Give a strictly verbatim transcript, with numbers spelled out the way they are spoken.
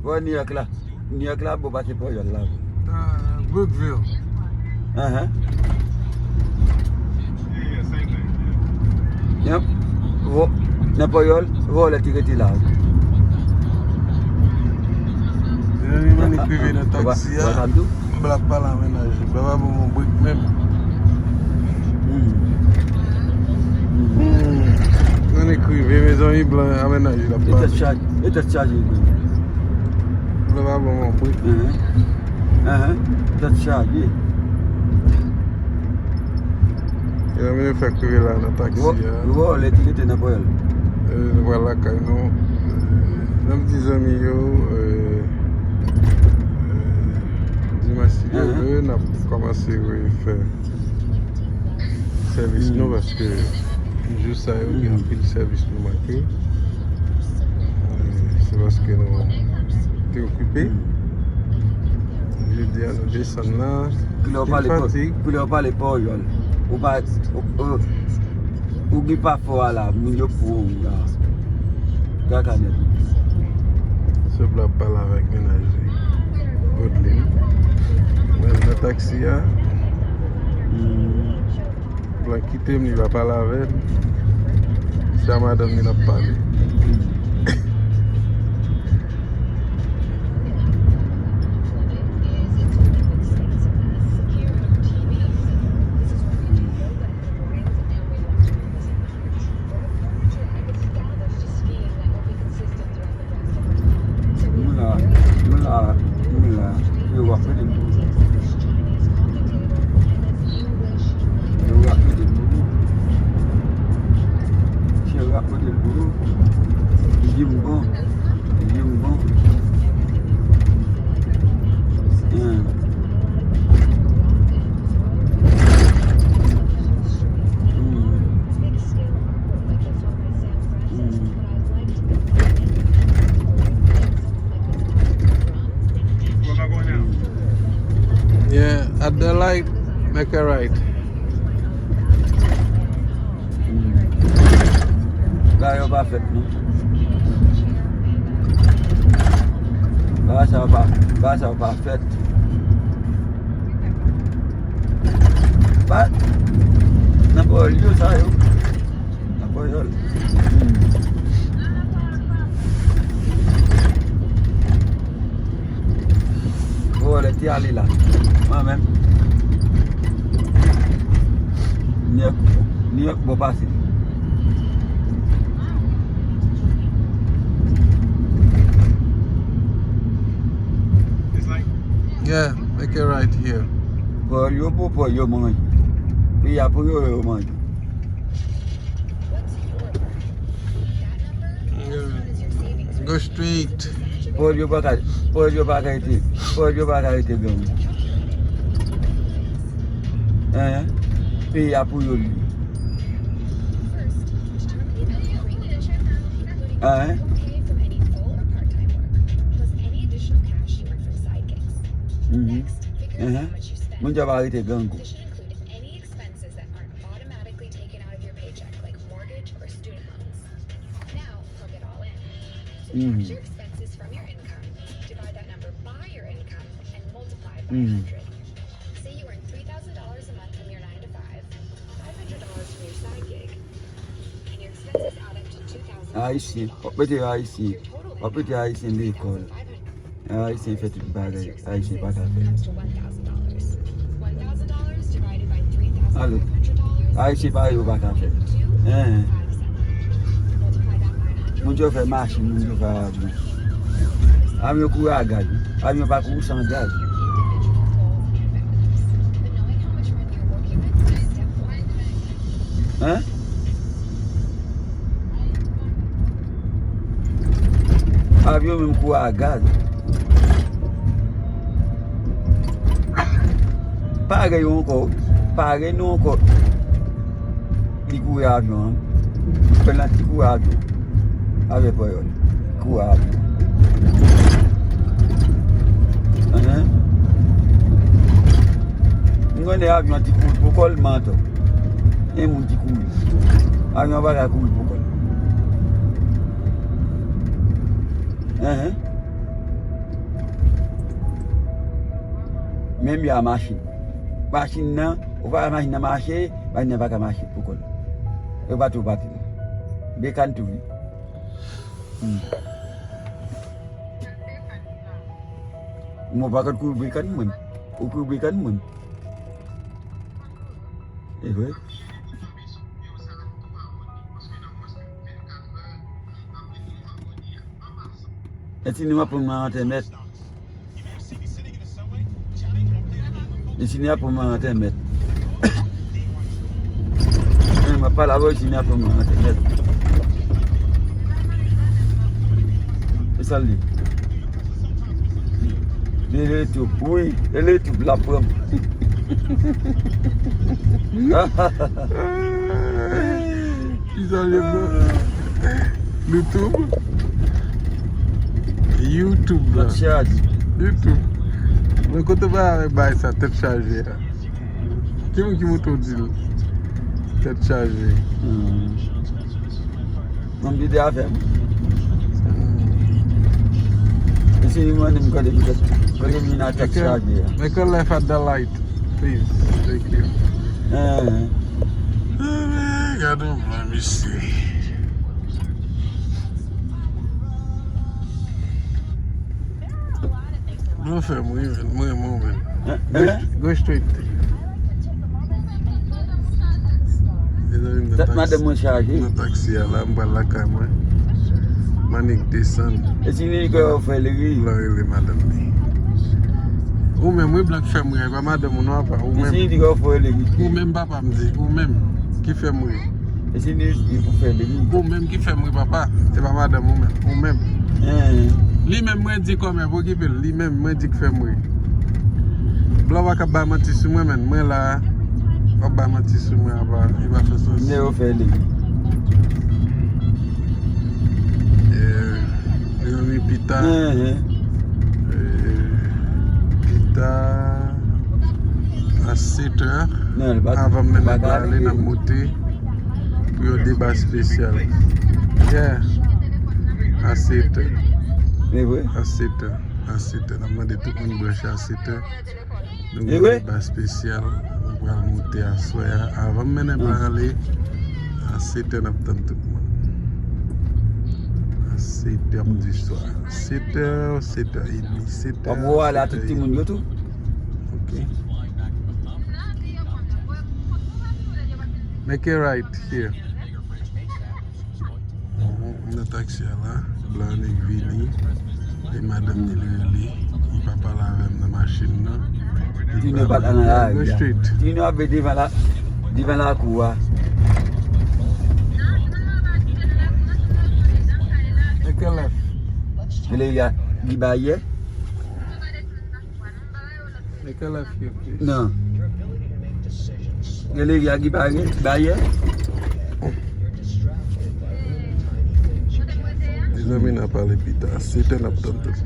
Bò New York la. New York la, bò pase Pòyòl la. Ah, Brookville. Ahan. Yep. Vo, nan Pòyòl, vòlè ki rete la. Mezanmi, m annik rive nan taksi a. M ap pale a mennaj li. Bla pa ban m yon break menm. Hmm. Hmm. M annik rive, mezanmi, blan a mennaj li ap pale. E tèt chaje, e tèt chaje. Blan pa ban m yon break. Ahan. Ahan. Tèt chaje. E nan mwen fèk rive la nan taksi a. Yo, lè ti rete nan Pòyòl. E, nou pral lakay nou. E, n ap di zanmi yo, e, e, dimanch si Dye vle, n ap kòmanse refè sèvis nou, paske jou sa yo, gen anpil sèvis nou manke. E, se paske nou te okipe. Jodi a, nou desann la. Kilè w pale pa, kilè w pale pòyòl. Ou pa, ou, ou, ou gen pa fò a la, moun yo pou ou la. Kaka nèt. Sòt la pale avèk mennaj li. Godlin. Mwen nan taksi a. Hmm. Blan kite m, li pa pale avè m. Se a madanm li n ap pale. M la, m la, m la. Yo w ap mete m tou. Yo w ap mete m tou. Yo w ap mete m tou. Li di m bon. Li di m bon. Hmm. Hmm. Yeah, at the light, make a right. Bagay yo pa fèt, non. Bagay sa yo pa, bagay sa yo pa fèt. Pa, nan pawòl yo sa yo. Nan pawòl. Vòlè te ale la. Mwen menm. New York, New York bò pase. Yeah, make a right here. Pawòl yo bon, pawòl yo manje. Peyi a pou yo, yo manje. Go straight. Pòl yo pa ka, pòl yo pa ka rete, pòl yo pa ka rete gang. Hein? Peyi a pou yo li. Hein? Mhm. Hein? Moun sa pa rete gang. Expenses that aren't automatically taken out of your paycheck, like mortgage or student loans. Now, plug it all in. Subtract your expenses from your income, divide that number by your income, and multiply by a hundred. Say you earn three thousand dollars a month from your nine to five, five hundred dollars from your side gig, and your expenses add up to two thousand dollars. Ayisyen, w ap mete Ayisyen, w ap mete Ayisyen lekòl. Ayisyen fè tout bagay Ayisyen pa ka fè. Alo. Ayisyen pa yo pa ka fè. Hein. Moun yo fè machin, moun yo fè avyon. Avyon kouri a gaz. Avyon pa kouri san gaz. Hein? Avyon menm kouri a gaz. Pare yo ankò, pare nou ankò. Li kouri avyon an. Fè nan ti kouri avyon. Avè pòyòl. Kouri avyon. Hein? M konnen avyon an ti kouri pou kòl, men atò. E moun ki kouri. Avyon an pa ka kouri pou kòl. Hein? Menm jan a machin. Machin nan, ou pa wè machin nan mache, machin nan pa ka mache pou kò l. Yo pa tou pati. Bekan tou wi. Hmm. Mwen pa konn kouri bekan mwen. Ou kouri bekan mwen. E vre? Etini w ap pran mwen an tèmèt. Etini ap pran mwen an tèmèt. Men, m ap pale avè w, Etini ap pran mwen an tèmèt. E sa l ye? Li rele YouTube. Wi, li rele YouTube, l ap pran m. Kisa l ye, bro? YouTube? YouTube la. Tèt chaje. YouTube. Mwen kote bay avèk bay sa, tèt chaje a. Ki moun ki montre w di l? Tèt chaje. Hmm. Nan vide avè m. Mesye, li mande m kote m tèt, kote m vin ak tèt chaje a. Make a left at the light, please. Thank you. Eh. Eh, gade yon blan, mesye. Blan fè m ri, men, mwen, mwen, men. Go, go straight. Mezanmi, m nan taksi, nan taksi a la, m pral lakay mwen. M annik desann. E si li gen ofè li ri? Blan rele madanm li. Ou menm, wi, blan k fè m ri, e pa madanm ou non, apa, ou menm. E si li gen ofè li ri? Ou menm, papa, m di, ou menm ki fè m ri. E si li, li pou fè li ri? Ou menm ki fè m ri, papa, e pa madanm ou menm, ou menm. Eh. Li menm, mwen di kòmè, pokipe l, li menm, mwen di k fè m ri. Blan pa ka bay manti sou mwen, men mwen la, w ap bay manti sou mwen, apa, li pa fè sans. Men yo fè li. Eh, mezanmi, pita. Eh, pita a sèt è. Avan m mennen blan ale, n ap monte pou yon deba espesyal. Yeah. A sèt è. A sèt è. A sèt è. N ap mande tout moun branche a sèt è. Nou gen deba espesyal. Nou pral monte aswè a. Avan m mennen blan ale, a sèt è n ap tann tout moun. A sèt è di swa. Sèt è, sèt è edmi, sèt è. W ap ale a tout timoun yo tou? Ok. Make a right here. Nan taksi a la, blan annik vini. E madanm li li rele, li pa pale avè m nan machin nan. Li pa pale. Go straight. Tini ap devan la, devan lakou a. Make a left. Li a, li ba yè. Make a left here, please. Non. Gen lè y a ki pa gen, ba yè. Mezanmi, n a pale pita. Sèt è n ap tann tout.